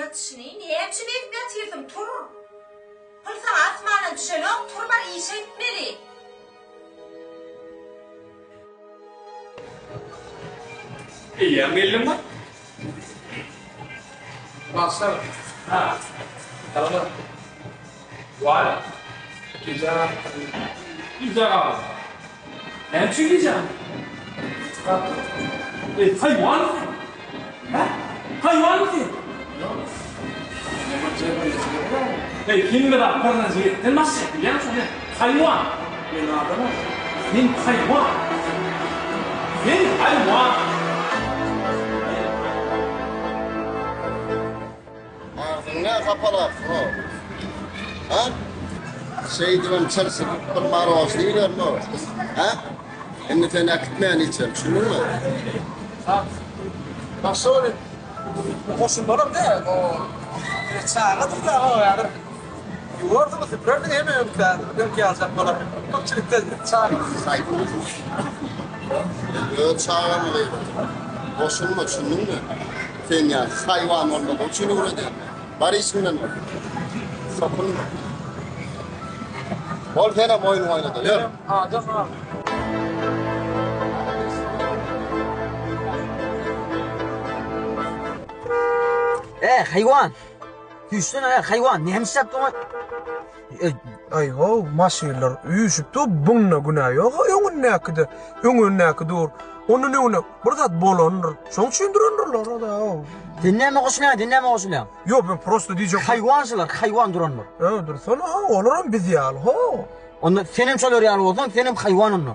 ýatyşyny? Näme üçin beýdip ýatyrsyň? Tur! Pul saňa asmandan düşenok, tur bar işe gitmeli. Eýýäm geldiňmi? Başlar. Ha. Salam. Waý. Gije galdy. Gije galdy. Näme üçin gije galdy? Eý, haýwan sen. Hä? Haýwan sen. Ýok. Eý, hemme zat birinji gezekden başlaýar, bilýäňmi şony? Haýwan. Men adamam. Sen haýwan. Sen haýwan. Agzyňy näme hapalapsyň-ow? Hä? Şeýdibem çyrşydyp bir marožnyý iýermi-ow? Hä? Indi seni äkitmeýän hiç ýere, düşündiňmi? Sag. Başga bir goşulmalar däl, o çagadyr-da, o häzir ýuwardyň, süpürerdiň hem öňki öňki ýaljak bolar. Köpçülikde çaga. Öz çagamy gyýypdyr. Goşulma, düşündiňmi? Sen ýaly haýwan bolmadygy üçin öwredýän. Bar işiňden bol. Sokunma. Bol senem oýnuňy oýna-da, ýör. Adam ha. Eý, haýwan! Süýşsene, eý, haýwan! Näme iş ýapdyň? Aý-how, maşynlar üýşüp dur, bunda günä ýok, öňündäki-de, öňündäki dur. Ondan öňüne bir zat bolandyr. Şoň üçin durandyrlar o-da. Sen näme goşulýaň, sen näme goşulýaň? Ýok, men prosta diýjek. Haýwan şular, haýwan duranlar. Ýa, dursana, ha, olaram biz ýaly, ho. Onda senem şolar ýaly bolsaň, senem haýwan onda.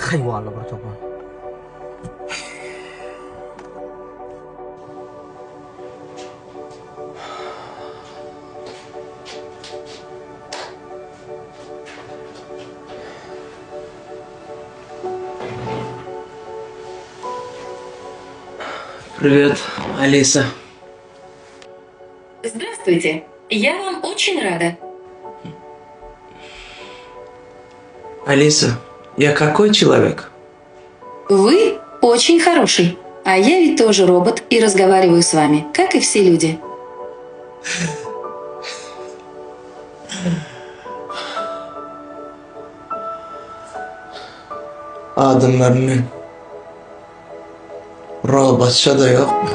Haýwanlar bir topar. Привет, Алиса. Здравствуйте. Я вам очень рада. Алиса, я какой человек? Вы очень хороший. А я ведь тоже робот и разговариваю с вами, как и все люди. Adamlar men. Robotça-da ýokmy?